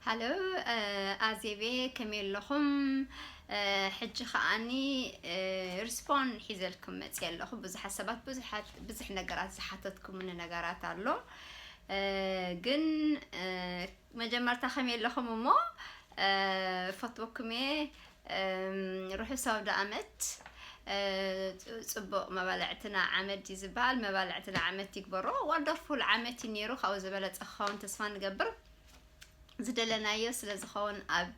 ሃሎ፣ ኣዜቤ፣ ከመይ ኣለኹም? ሕጂ ከዓኒ ሪስፖን ሒዘልኩም መፅየ ኣለኹ። ብዙሓት ሰባት ብዙሓት ብዙሕ ነገራት ዝሓተትኩምኒ ነገራት ኣሎ። ግን መጀመርታ ከመይ ኣለኹም እሞ? ፈትወኩም እየ። ርሑስ ኣውደ ኣመት። ፅቡቕ መባልዕትና ዓመት እዩ ዝበሃል። መባልዕትና ዓመት ይግበሮ። ዋንደርፉል ዓመት እዩ ነይሩ። ካብኡ ዝበለፀ ክኸውን ተስፋ ንገብር። ዝደለናዮ ስለ ዝኸውን ኣብ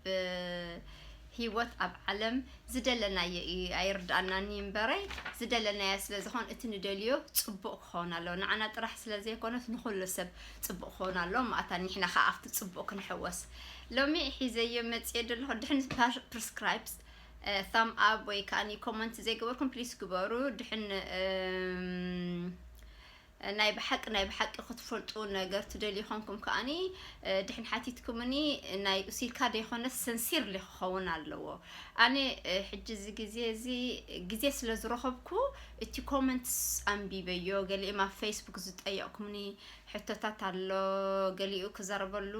ህይወት ኣብ ዓለም ዝደለናዮ እዩ ኣይርዳእናን እዩ እምበረይ፣ ዝደለናዮ ስለ ዝኾን እቲ ንደልዮ ፅቡቕ ክኸውን ኣለዎ። ንዓና ጥራሕ ስለ ዘይኮነስ ንኹሉ ሰብ ፅቡቕ ክኸውን ኣለዎ። ማእታ ንሕና ከዓ ኣብቲ ፅቡቕ ክንሕወስ። ሎሚ ሒዘዮ መፅየ ዘለኹ ድሕን ፕሪስክራይብስ ታም ኣብ ወይ ከዓ ኮመንት ዘይገበርኩም ፕሊስ ግበሩ። ድሕን ናይ ብሓቂ ናይ ብሓቂ ክትፈልጡ ነገር ትደልዩ ኮንኩም ከዓኒ ድሕን ሓቲትኩምኒ ናይ ኡሲልካ ደይኮነስ ሰንሲር ክኸውን ኣለዎ። ኣነ ሕጂ እዚ ግዜ እዚ ግዜ ስለ ዝረኸብኩ እቲ ኮመንትስ ኣንቢበዮ። ገሊኦም ኣብ ፌስቡክ ዝጠየቕኩምኒ ሕቶታት ኣሎ። ገሊኡ ክዘረበሉ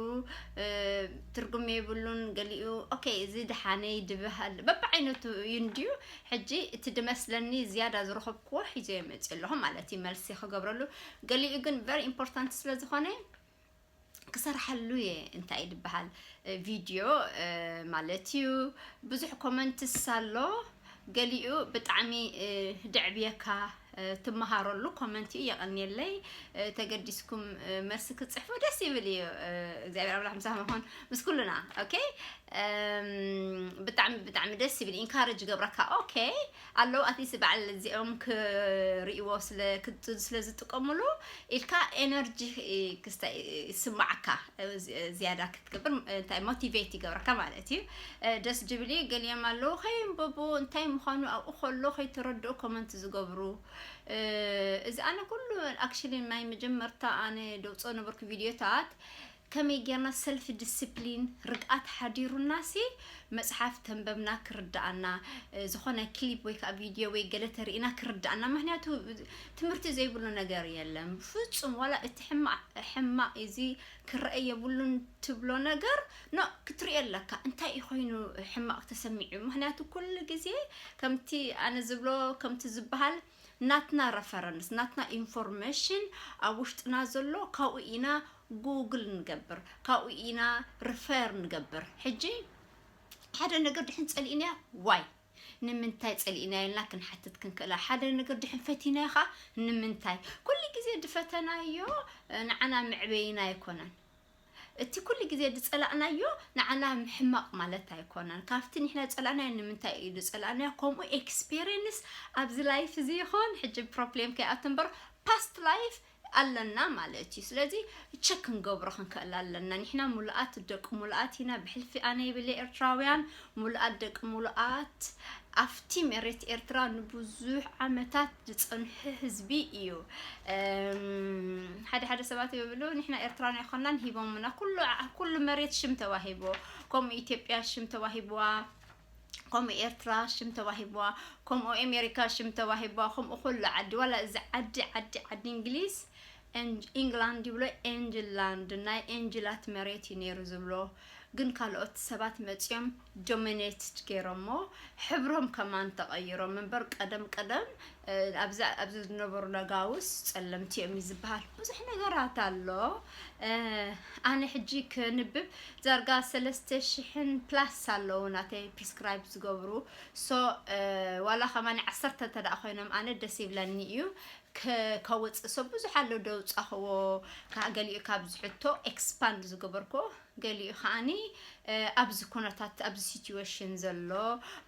ትርጉም የብሉን። ገሊኡ ኦኬ እዚ ደሓነይ ድበሃል በብዓይነቱ እዩ እንድዩ። ሕጂ እቲ ድመስለኒ ዝያዳ ዝረኸብክዎ ሒዘዮ መፅእ ኣለኹ ማለት እዩ መልሲ ክገብረሉ። ገሊኡ ግን ቨሪ ኢምፖርታንት ስለ ዝኾነ ክሰርሓሉ እየ። እንታይ ድበሃል ቪድዮ ማለት እዩ። ብዙሕ ኮመንትስ ኣሎ። ገሊኡ ብጣዕሚ ደዕብየካ ትመሃረሉ ኮመንት እዩ። የቐንየለይ። ተገዲስኩም መልሲ ክፅሕፉ ደስ ይብል እዩ። እግዚኣብሔር ኣምላኽ ምሳኹም ይኹን ምስ ኩልና። ኦኬ። ብጣዕሚ ብጣዕሚ ደስ ይብል። ኢንካረጅ ገብረካ። ኦኬ። ኣለዉ ኣትሊስት በዓል እዚኦም ክርእይዎ ስለ ዝጥቀምሉ ኢልካ ኤነርጂ ክስታይ ይስማዓካ። ዝያዳ ክትገብር እንታይ ሞቲቬት ይገብረካ ማለት እዩ። ደስ ጅብል እዩ። ገሊኦም ኣለዉ ከይንበቡ እንታይ ምዃኑ ኣብኡ ከሎ ከይተረድኡ ኮመንት ዝገብሩ። እዚ ኣነ ኩሉ ኣክሽሊ ናይ መጀመርታ ኣነ ደውፅኦ ነበርኩ ቪድዮታት ከመይ ጌርና ሰልፍ ዲስፕሊን ርግኣት ሓዲሩና ሲ መፅሓፍ ተንበብና ክርዳኣና፣ ዝኾነ ክሊፕ ወይ ከዓ ቪድዮ ወይ ገለ ተርእና ክርዳኣና። ምክንያቱ ትምህርቲ ዘይብሉ ነገር የለን ፍፁም። ዋላ እቲ ሕማቕ ሕማቕ እዚ ክረአ የብሉን ትብሎ ነገር ኖ ክትሪኦ ኣለካ። እንታይ እዩ ኮይኑ ሕማቕ ተሰሚዑ? ምክንያቱ ኩሉ ግዜ ከምቲ ኣነ ዝብሎ ከምቲ ዝበሃል ናትና ረፈረንስ ናትና ኢንፎርሜሽን ኣብ ውሽጥና ዘሎ ካብኡ ኢና ጉግል ንገብር፣ ካብኡ ኢና ሪፈር ንገብር። ሕጂ ሓደ ነገር ድሕን ፀሊእናያ ዋይ ንምንታይ ፀሊእናዮ ኢልና ክንሓትት ክንክእላ። ሓደ ነገር ድሕን ፈቲናዮ ከዓ ንምንታይ ኩሉ ግዜ ድፈተናዮ ንዓና መዕበይና ኣይኮነን። እቲ ኩሉ ግዜ ዝፀላእናዮ ንዓና ሕማቕ ማለት ኣይኮነን። ካብቲ ንሕና ዝፀላእናዮ ንምንታይ እዩ ዝፀላእናዮ? ከምኡ ኤክስፔሪንስ ኣብዚ ላይፍ እዚ ይኹን ሕጂ ፕሮብሌም ከይኣቱ እምበር ፓስት ላይፍ ኣለና ማለት እዩ። ስለዚ ቸክ ክንገብሮ ክንክእል ኣለና። ንሕና ሙሉኣት ደቂ ሙሉኣት ኢና። ብሕልፊ ኣነ ይብል ኤርትራውያን ሙሉኣት ደቂ ሙሉኣት ኣብቲ መሬት ኤርትራ ንብዙሕ ዓመታት ዝጸንሐ ህዝቢ እዩ። ሓደ ሓደ ሰባት ይብሉ ንሕና ኤርትራውያን ኣይኮናን ሂቦምና ኩሉ ኩሉ መሬት ሽም ተዋሂቦ። ከምኡ ኢትዮጵያ ሽም ተዋሂብዋ፣ ከምኡ ኤርትራ ሽም ተዋሂብዋ፣ ከምኡ ኣሜሪካ ሽም ተዋሂብዋ፣ ከምኡ ኩሉ ዓዲ ዋላ እዚ ዓዲ ዓዲ ዓዲ እንግሊዝ ኢንግላንድ ይብሎ ኤንጅላንድ ናይ ኤንጅላት መሬት እዩ ነይሩ ዝብሎ። ግን ካልኦት ሰባት መፂኦም ዶሚኔትድ ገይሮሞ ሕብሮም ከማን ተቐይሮም እምበር ቀደም ቀደም ኣብዚ ኣብዚ ዝነበሩ ነጋውስ ጸለምቲ እዮም እዩ ዝበሃል። ብዙሕ ነገራት ኣሎ። ኣነ ሕጂ ክንብብ ዛርጋ ሰለስተ ሽሕን ፕላስ ኣለዉ ናተይ ፕሪስክራይብ ዝገብሩ። ሶ ዋላ ከማን ዓሰርተ እንተ ደኣ ኮይኖም ኣነ ደስ ይብለኒ እዩ። ከውፅእ ሰብ ብዙሕ ኣሎ ደውፃኽዎ። ገሊኡ ካብ ዝሕቶ ኤክስፓንድ ዝገበርኮ ገሊኡ ከዓኒ ኣብዚ ኩነታት ኣብዚ ሲትዌሽን ዘሎ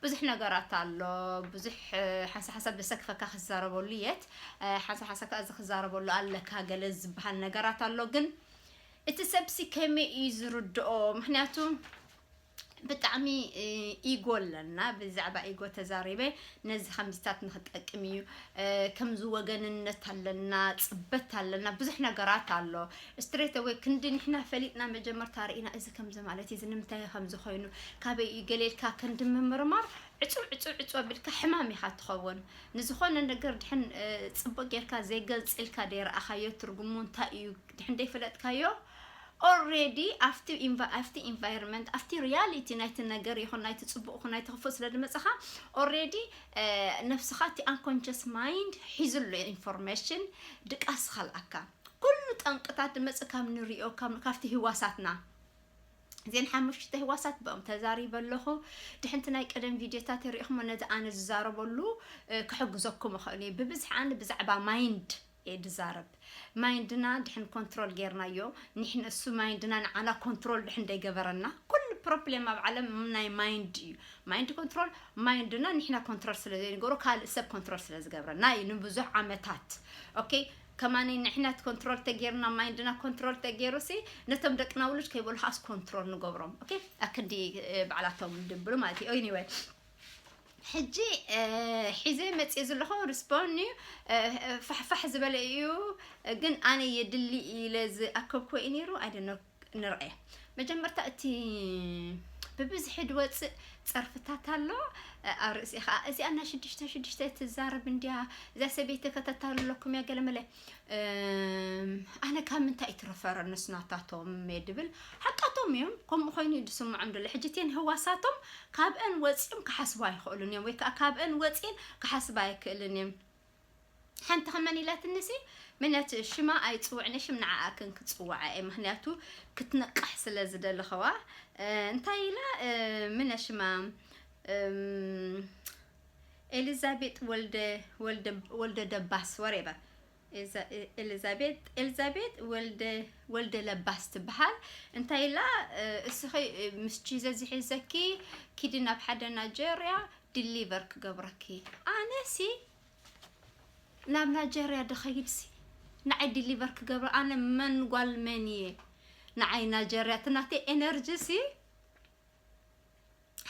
ብዙሕ ነገራት ኣሎ። ብዙሕ ሓንሳ ሓንሳብ ደሰክፈካ ክዛረበሉ የት ሓንሳ ሓንሳብ ከዓ እዚ ክዛረበሉ ኣለካ ገለ ዝበሃል ነገራት ኣሎ። ግን እቲ ሰብሲ ከመይ እዩ ዝርድኦ? ምክንያቱ ብጣዕሚ ኢጎ ኣለና። ብዛዕባ ኢጎ ተዛሪበ ነዚ ከምዚታት ንክጠቅም እዩ። ከምዚ ወገንነት ኣለና፣ ፅበት ኣለና፣ ብዙሕ ነገራት ኣሎ። ስትሬት ኣወይ ክንዲ ንሕና ፈሊጥና መጀመርታ ርኢና እዚ ከምዚ ማለት እዚ ንምንታይ ከምዚ ኮይኑ ካበይ እዩ ገሌልካ ክንዲ ምምርማር ዕፁ ዕፁ ዕፁ ኣቢልካ ሕማም ኢኻ ትኸውን። ንዝኾነ ነገር ድሕን ፅቡቅ ጌርካ ዘይገልፅልካ ደይረኣኻዮ ትርጉሙ እንታይ እዩ ድሕን ደይፈለጥካዮ Already ኣብቲ ኢንቫ- ኣብቲ ኢንቫይሮንመንት፣ ኣብቲ ሪያሊቲ ናይቲ ነገር ይኹን ናይቲ ጽቡቕ ይኹን ናይቲ ክፉእ ስለ ዝመጽኻ፣ ኦልሬዲ ነብስኻ እቲ ኣንኮንሽስ ማይንድ ሒዙ ኣሎ ኢንፎርሜሽን፣ ድቃስ ኸልኣካ። ኩሉ ጠንቅታት ዝመጽእ ካብ ንሪኦ ካብ- ካብቲ ህዋሳትና። እዘን ሓሙሽተ ህዋሳት ብኦም ተዛሪበ ኣለኹ። ድሕንቲ ናይ ቀደም ቪድዮታት ሪኢኹሞ ነዚ ኣነ ዝዛረበሉ ክሕግዘኩም እኽእል እዩ። ብብዝሒ ኣነ ብዛዕባ ማይንድ እየ ዝዛረብ። ማይንድና ድሕን ኮንትሮል ጌርናዮ፣ ንሕን እሱ ማይንድና ንዓና ኮንትሮል ድሕን ዘይገበረና፣ ኩሉ ፕሮብሌም ኣብ ዓለም ናይ ማይንድ እዩ። ማይንድ ኮንትሮል፣ ማይንድና ንሕና ኮንትሮል ስለ ዘይንገሩ ካልእ ሰብ ኮንትሮል ስለ ዝገብረና እዩ ንብዙሕ ዓመታት። ኦኬ፣ ከማኒ ንሕና ኮንትሮል ተጌርና፣ ማይንድና ኮንትሮል ተጌሩ ሲ ነቶም ደቅና ውሉድ ከይበሉ ከኣስ ኮንትሮል ንገብሮም። ኦኬ፣ ኣክንዲ ባዕላቶም ድብሉ ማለት እዩ። ኤኒወይ፣ ሕጂ ሒዘ መፅእ ዘለኹ ሪስፖን እዩ። ፋሕፋሕ ዝበለ እዩ፣ ግን ኣነ የድሊ ኢለ ዝኣከብኩ እዩ ነይሩ። ኣይደኖ፣ ንርአ። መጀመርታ እቲ ብብዝሒ ድወፅእ ፀርፍታት ኣሎ ኣብ ርእሲ ከዓ። እዚኣ ናይ ሽዱሽተ ሽዱሽተ ትዛረብ እንዲያ፣ እዛ ሰበይቲ ከተታልለኩም እያ ገለመለ። ኣነ ካብ ምንታይ እቲ ረፈረንስ ናታቶም እየ ድብል። ሓቃቶም እዮም፣ ከምኡ ኮይኑ እዩ ድስምዖም ደሎ። ሕጂ እተን ህዋሳቶም ካብአን ወፂኦም ክሓስቡ ኣይኽእሉን እዮም፣ ወይ ከዓ ካብአን ወፂን ክሓስባ ኣይክእልን እዮም። ሓንቲ ከመን ኢላትኒ ሲ፣ ምነት ሽማ ኣይፅውዕኒ፣ ሽም ንዓኣ ክን ክፅውዓ እየ፣ ምክንያቱ ክትነቅሕ ስለ ዝደለኸዋ። እንታይ ኢላ? ምነ ሽማ ኤሊዛቤጥ ወልደ ወልደ ወልደ ደባስ ወሬባ፣ ኤሊዛቤጥ ኤሊዛቤጥ ወልደ ወልደ ለባስ ትበሃል። እንታይ ኢላ? እስኺ ምስ ጂዘስ ዝሒዘኪ ኪዲ ናብ ሓደ ናይጀርያ ዲሊቨር ክገብረኪ። ኣነ ሲ ናብ ናይጀርያ ድኸይድ ሲ ንዓይ ዲሊቨር ክገብረ? ኣነ መን ጓል መን እየ ንዓይ ናይጀርያ? እቲ ናተይ ኤነርጂ ሲ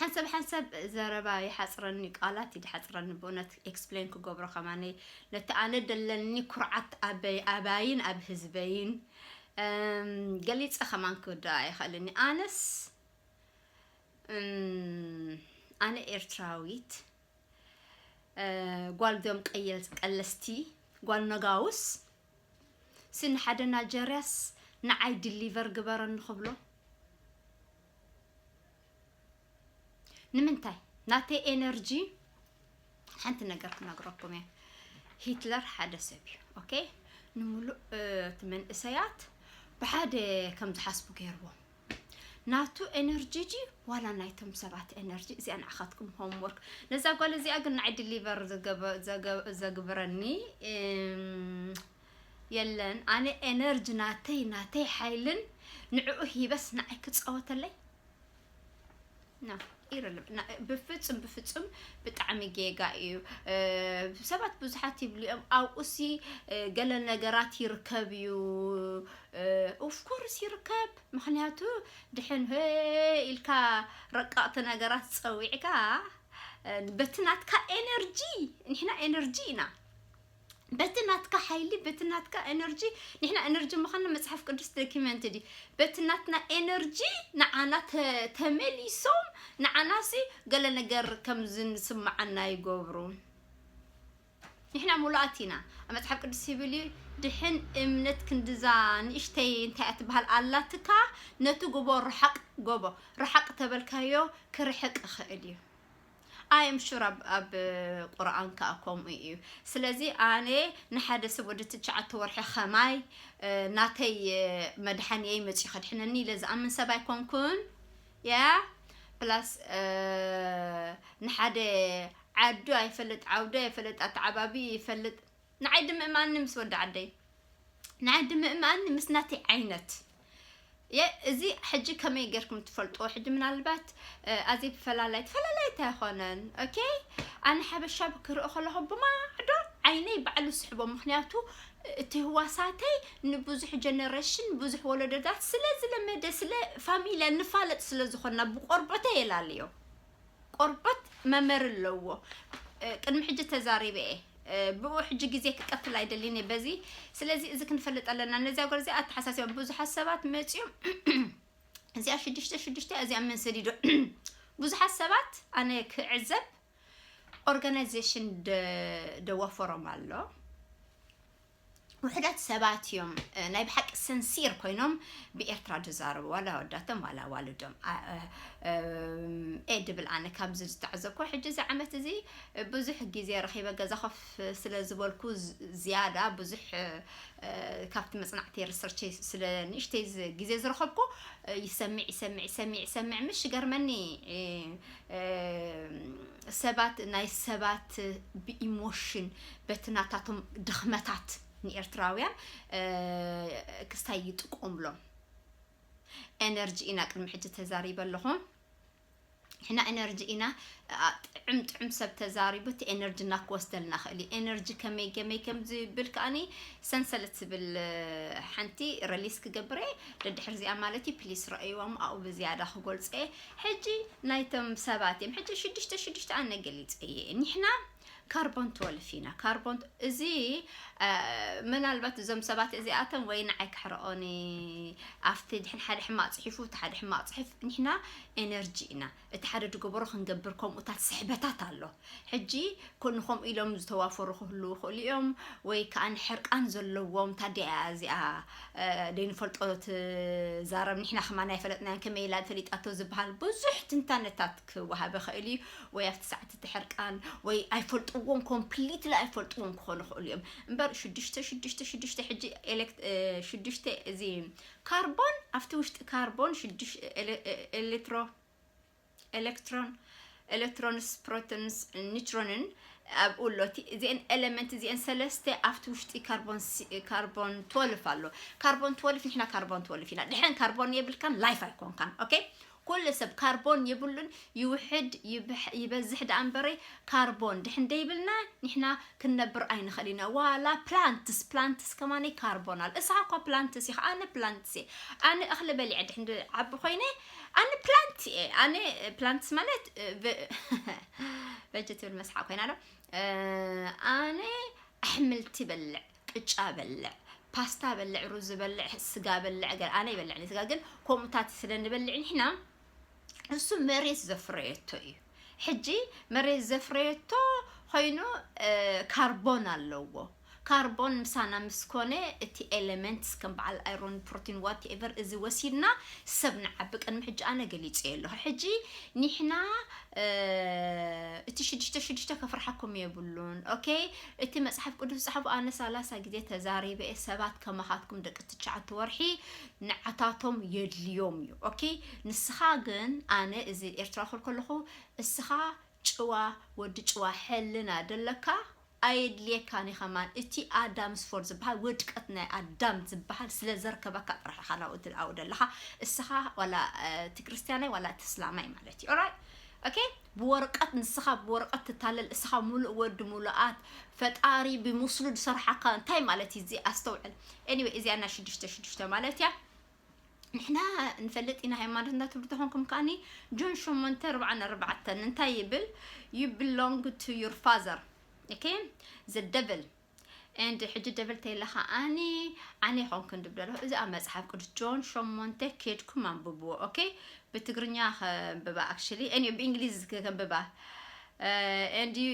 ሓንሰብ ሓንሰብ ዘረባ ይሓፅረኒ፣ ቃላት ይሓፅረኒ ብእውነት ኤክስፕሌን ክገብሮ ከማነይ። ነቲ ኣነ ደለኒ ኩርዓት ኣበይ ኣባይን ኣብ ህዝበይን ገሊፀ ከማን ክወድኣ ኣይኽእልኒ። ኣነስ ኣነ ኤርትራዊት፣ ጓል ዶም ቀየል ቀለስቲ፣ ጓል ነጋውስ፣ ስኒ ሓደ ናይጀርያስ ንዓይ ዲሊቨር ግበረኒ ክብሎ ንምንታይ? ናተይ ኤነርጂ ሓንቲ ነገር ክነግረኩም እየ። ሂትለር ሓደ ሰብ እዩ። ኦኬ፣ ንምሉእ እቲ መንእሰያት ብሓደ ከም ዝሓስቡ ገይርዎም። ናቱ ኤነርጂ ጂ ዋላ ናይቶም ሰባት ኤነርጂ፣ እዚኣ ንዓኻትኩም ሆምወርክ። ነዛ ጓል እዚኣ ግን ንዓይ ዲሊቨር ዘግብረኒ የለን። ኣነ ኤነርጂ ናተይ ናተይ ሓይልን ንዕኡ ሂበስ ንዓይ ክፃወተለይ ብፍፁም ብፍፁም ብጣዕሚ ጌጋ እዩ። ሰባት ብዙሓት ይብሉ እዮም ኣብኡሲ ገለ ነገራት ይርከብ እዩ። ኦፍኮርስ ይርከብ፣ ምክንያቱ ድሕን ሀ ኢልካ ረቀቕቲ ነገራት ፀዊዕካ በቲ ናትካ ኤነርጂ፣ ንሕና ኤነርጂ ኢና፣ በቲ ናትካ ሓይሊ፣ በቲ ናትካ ኤነርጂ፣ ንሕና ኤነርጂ ምዃንና መፅሓፍ ቅዱስ ዶኪመንት ዲ፣ በቲ ናትና ኤነርጂ ንዓና ተመሊሶም ንዓናሲ ገለ ነገር ከም ዝንስምዓና ይገብሩ። ንሕና ሙሉኣት ኢና። ኣብ መፅሓፍ ቅዱስ ይብል እዩ፣ ድሕን እምነት ክንድዛ ንእሽተይ እንታይ እያ ትበሃል ኣላትካ፣ ነቲ ጎቦ ርሓቕ፣ ጎቦ ርሓቕ ተበልካዮ ክርሕቕ ይኽእል እዩ። ኣይ ኣም ሹር ኣብ ኣብ ቁርኣን ከኣ ከምኡ እዩ። ስለዚ ኣነ ንሓደ ሰብ ወዲ ትሽዓተ ወርሒ ኸማይ ናተይ መድሓንየይ መጺኡ ከድሕነኒ ኢለ ዝኣምን ሰብ ኣይኮንኩን። ያ ፕላስ ንሓደ ዓዱ ኣይፈልጥ፣ ዓውዲ ኣይፈልጥ፣ ኣተዓባቢ ይፈልጥ። ንዓይ ድምእማኒ ምስ ወዲ ዓደይ፣ ንዓይ ድምእማኒ ምስ ናተይ ዓይነት። የ እዚ ሕጂ ከመይ ጌርኩም ትፈልጥዎ? ሕጂ ምናልባት ኣዚ ፈላላይት ፈላላይት ኣይኮነን። ኦኬ፣ ኣነ ሓበሻ ክርኢ ከለኹ ብማዕዶ ዓይነይ ባዕሉ ስሕቦ፣ ምክንያቱ እቲ ህዋሳተይ ንብዙሕ ጀነሬሽን ብዙሕ ወለዶታት ስለ ዝለመደ ስለ ፋሚልያ ንፋለጥ ስለ ዝኾንና ብቆርበተይ የላልዮ። ቆርበት መመር ኣለዎ። ቅድሚ ሕጂ ተዛሪበ እየ። ብኡ ሕጂ ግዜ ክቀትል ኣይደልን እየ በዚ። ስለዚ እዚ ክንፈልጥ ኣለና። ነዚያ ጓል እዚኣ ኣተሓሳሲባ ብዙሓት ሰባት መፅዮም እዚኣ ሽዱሽተ ሽዱሽተ እዚኣ መን ሰዲዶ ብዙሓት ሰባት ኣነ ክዕዘብ ኦርጋናይዜሽን ደዋፈሮም ኣሎ። ውሕዳት ሰባት እዮም ናይ ብሓቂ ሰንሲር ኮይኖም ብኤርትራ ዝዛረቡ፣ ዋላ ወዳቶም ዋላ ዋልዶም። ኤ ድብል ኣነ ካብዚ ዝተዓዘብኮ፣ ሕጂ እዚ ዓመት እዚ ብዙሕ ግዜ ረኺበ ገዛ ኮፍ ስለ ዝበልኩ፣ ዝያዳ ብዙሕ ካብቲ መፅናዕቲ ሪሰርች ስለ ንእሽተይ ግዜ ዝረኸብኩ፣ ይሰምዕ ይሰምዕ ይሰምዕ ይሰምዕ ምሽ ገርመኒ። ሰባት ናይ ሰባት ብኢሞሽን በቲ ናታቶም ድኽመታት ንኤርትራውያን ክስታይ ይጥቀምሎም። ኤነርጂ ኢና ቅድሚ ሕጂ ተዛሪበ ኣለኹ። ንሕና ኤነርጂ ኢና። ጥዕም ጥዕም ሰብ ተዛሪቡ እቲ ኤነርጂና ክወስደልና ክእል እዩ። ኤነርጂ ከመይ ከመይ ከም ዝብል ከኣኒ ሰንሰለት ዝብል ሓንቲ ረሊስ ክገብረ ደድሕር እዚኣ ማለት እዩ። ፕሊስ ረእይዎም ኣብኡ ብዝያዳ ክገልፀ። ሕጂ ናይቶም ሰባት እዮም። ሕጂ ሽዱሽተ ሽዱሽተ ኣነ ገሊፀ እየ። ንሕና ካርቦን ትወልፍ ኢና። ካርቦን እዚ ምናልባት እዞም ሰባት እዚኣቶም ወይ ንዓይ ክሕረኦኒ ኣብቲ ድሕን ሓደ ሕማቕ ፅሒፉ እቲ ሓደ ሕማቕ ፅሒፍ። ንሕና ኤነርጂ ኢና። እቲ ሓደ ድገበሮ ክንገብር ከምኡታት ስሕበታት ኣሎ። ሕጂ ኮኑ ከምኡ ኢሎም ዝተዋፈሩ ክህሉ ይኽእሉ እዮም፣ ወይ ከዓ ንሕርቃን ዘለዎም ታዲያ እዚኣ ደይንፈልጦ ትዛረብ። ንሕና ከማን ኣይፈለጥናን ከመይ ኢላ ፈሊጣቶ ዝበሃል ብዙሕ ትንታነታት ክወሃበ ኽእል እዩ። ወይ ኣብቲ ሰዓት እቲ ሕርቃን ወይ ኣይፈልጥዎም ኮምፕሊትሊ ኣይፈልጥዎም ክኾኑ ይኽእሉ እዮም። እምበር ሽዱሽተ ሽዱሽተ ሽዱሽተ ሕጂ ኤሌክት ሽዱሽተ እዚ ካርቦን ኣብቲ ውሽጢ ካርቦን ሽዱሽ ኤሌክትሮ ኤሌክትሮን ኤሌክትሮንስ ፕሮቶንስ ኒትሮንን ኣብኡ ኣሎ። እዚአን ኤሌመንት እዚአን ሰለስተ ኣብቲ ውሽጢ ካርቦን ካርቦን ትወልፍ ኣሎ። ካርቦን ትወልፍ ንሕና ካርቦን ትወልፍ ኢና። ድሕን ካርቦን የብልካን ላይፍ ኣይኮንካን። ኦኬ፣ ኩሉ ሰብ ካርቦን የብሉን፣ ይውሕድ ይበዝሕ ደኣ እምበረ ካርቦን ድሕን ደይብልና ንሕና ክንነብር ኣይንኽእል ኢና። ዋላ ፕላንትስ ፕላንትስ ከማነይ ካርቦን ኣሎ። እሳ እኳ ፕላንትስ ኢኻ፣ ኣነ ፕላንትስ እየ። ኣነ እኽሊ በሊዐ ድሕን ዓቢ ኮይነ ኣነ ፕላንት እየ። ኣነ ፕላንትስ ማለት በጀ ትብል መስሓ ኮይና ዶ ኣነ ኣሕምልቲ በልዕ፣ ቅጫ በልዕ፣ ፓስታ በልዕ፣ ሩዝ በልዕ፣ ስጋ በልዕ። ገ ኣነ ይበልዕ ስጋ ግን ከምኡታት ስለ ንበልዕ ንሕና እሱ መሬት ዘፍረየቶ እዩ። ሕጂ መሬት ዘፍረየቶ ኮይኑ ካርቦን ኣለዎ። ካርቦን ምሳና ምስ ኮነ እቲ ኤሌመንትስ ከም በዓል ኣይሮን ፕሮቲን ዋትኤቨር እዚ ወሲድና ሰብ ንዓቢ። ቅድሚ ሕጂ ኣነ ገሊፀ ኣለኹ። ሕጂ ንሕና እቲ ሽዱሽተ ሽዱሽተ ከፍርሓኩም የብሉን። ኦኬ፣ እቲ መፅሓፍ ቅዱስ ዝፀሓፉ ኣነ ሰላሳ ግዜ ተዛሪበ እየ። ሰባት ከማኻትኩም ደቂ ትሽዓተ ወርሒ ንዓታቶም የድልዮም እዩ። ኦኬ፣ ንስኻ ግን ኣነ እዚ ኤርትራ ክብል ከለኹ እስኻ ጭዋ ወዲ ጭዋ ሕልና ደለካ ኣየድልየካን እዩ። ከማን እቲ ኣዳምስ ፎል ዝበሃል ውድቀት ናይ ኣዳም ዝበሃል ስለ ዘርከበካ ጥራሕ ኢኻ ናብኡ ትድኣው ደለኻ። እስኻ ዋላ እቲ ክርስትያናይ ዋላ እቲ እስላማይ ማለት እዩ። ኦራይ ኦኬ፣ ብወረቀት ንስኻ ብወረቀት ትታለል። እስኻ ሙሉእ ወዲ ሙሉኣት ፈጣሪ ብምስሉ ዝሰርሓካ እንታይ ማለት እዩ? እዚ ኣስተውዕል። ኤኒወይ እዚኣ ናይ ሽዱሽተ ሽዱሽተ ማለት እያ። ንሕና ንፈልጥ ኢና ሃይማኖትና ትብሉ ተኾንኩም ከኣኒ ጆን ሸሞንተ ኣርባዓን ኣርባዕተን እንታይ ይብል? You belong to your father, okay, the devil, and ሕጂ ደብል ተይለኻ ኣኒ ኣነ ይኾንክን ድብለለኹ። እዚ ኣብ መጽሓፍ ቅዱስ ጆን ሸሞንተ ኬድኩም ኣንብብዎ። ኦኬ፣ ብትግርኛ ከንብባ ኣክሽሊ እኔ ብእንግሊዝ ከንብባ። Uh, and you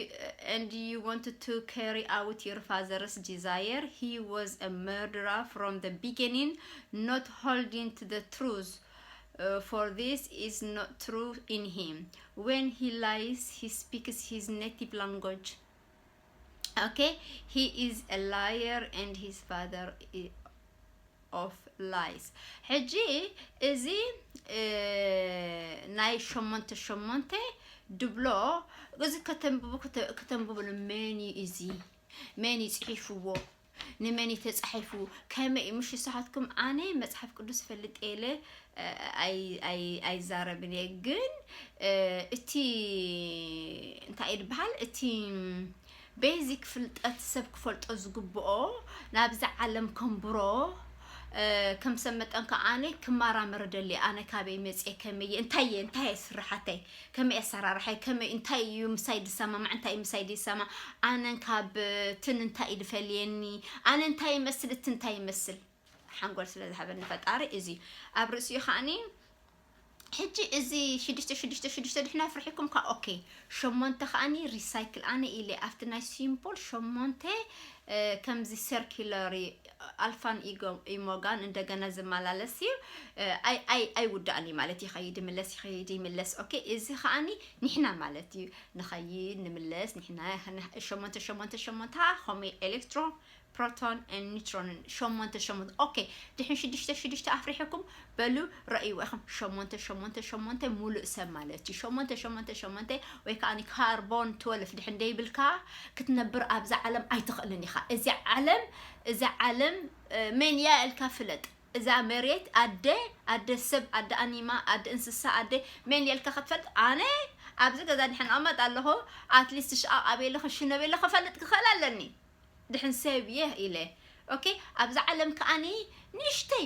and you wanted to carry out your father's desire. He was a murderer from the beginning, not holding to the truth. Uh, for this is not true in him. When he lies, he speaks his native language. Okay, he is a liar and his father i- of lies. ሕጂ እዚ ናይ ሸሞንተ ሸሞንተ ድብሎ እዚ ከተንብቡ ከተንብቡ መን እዩ እዚ? መን እዩ ጽሒፍዎ? ንመን እዩ ተጻሒፉ? ከመይ እዩ? ምሽ ንስኻትኩም ኣነ መጽሓፍ ቅዱስ ፈልጥ የለ ኣይዛረብን እየ። ግን እቲ እንታይ እዩ ዝበሃል እቲ ቤዚክ ፍልጠት ሰብ ክፈልጦ ዝግብኦ ናብዛ ዓለም ከንብሮ ከም ሰብ መጠን ከዓኒ ክመራመር ደሊ ኣነ ካበይ መፅየ ከመይ እንታይ እንታይ ስራሓተይ ከመይ ኣሰራርሓይ ከመይ እንታይ እዩ ምሳይ ዝሰማማዕ እንታይ እዩ ምሳይ ዘይሰማማዕ ኣነን ካብ ትን እንታይ እዩ ዝፈልየኒ ኣነ እንታይ ይመስል እቲ እንታይ ይመስል ሓንጎል ስለ ዝሃበኒ ፈጣሪ እዚ ኣብ ርእሲኡ ከዓኒ ሕጂ እዚ ሽዱሽተ ሽዱሽተ ሽዱሽተ ድሕና ፍርሒኩም ካ ኦኬ ሸሞንተ ከዓኒ ሪሳይክል ኣነ ኢለ ኣብቲ ናይ ሲምቦል ሸሞንተ ከምዚ ሰርኪለሪ ኣልፋን ኢሞጋን እንደገና ዝመላለስ እዩ። ኣይውዳእን እዩ ማለት ይኸይድ ይምለስ ይኸይድ ይምለስ። ኦኬ፣ እዚ ከዓኒ ንሕና ማለት እዩ። ንኸይድ ንምለስ ንሕና ሸሞንተ ሸሞንተ ሸሞንተ ኸመይ ኤሌክትሮን ፕሮቶን ኒውትሮንን ሸሞንተ ሸሞንተ። ኦኬ፣ ድሕን ሽዱሽተ ሽዱሽተ ኣፍሪሕኩም በሉ ረእይዎ ኢኹም። ሸሞንተ ሸሞንተ ሸሞንተ ሙሉእ ሰብ ማለት እዩ። ሸሞንተ ሸሞንተ ሸሞንተ ወይ ከዓ ካርቦን ትወልፍ ድሕን ደይብልካ ክትነብር ኣብዛ ዓለም ኣይትኽእልን ኢኻ። እዚ ዓለም እዚ ዓለም መን እያ ኢልካ ፍለጥ። እዛ መሬት ኣደ ኣደ ሰብ ኣደ ኣኒማ ኣደ እንስሳ ኣደ መን እያ ኢልካ ክትፈልጥ። ኣነ ኣብዚ ገዛ ድሕን ኣቐመጥ ኣለኹ ኣትሊስት ሽቓቕ ኣበይ ኣለኹ ሽነበይ ኣለኹ ክፈልጥ ክኽእል ኣለኒ። ድሕን ሰብ እየ ኢለ። ኦኬ፣ ኣብዛ ዓለም ከዓኒ ንእሽተይ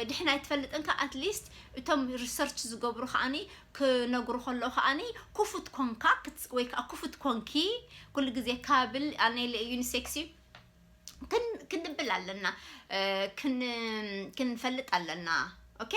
ድሕን ኣይትፈልጥን ከ ኣትሊስት እቶም ሪሰርች ዝገብሩ ከዓኒ ክነግሩ ከለዉ ከዓኒ ክፉት ኮንካ ወይ ከዓ ክፉት ኮንኪ ኩሉ ግዜ ካብል ኣነ ኢለ ዩኒሴክስ እዩ ክንብል ኣለና። ክንፈልጥ ኣለና። ኦኬ፣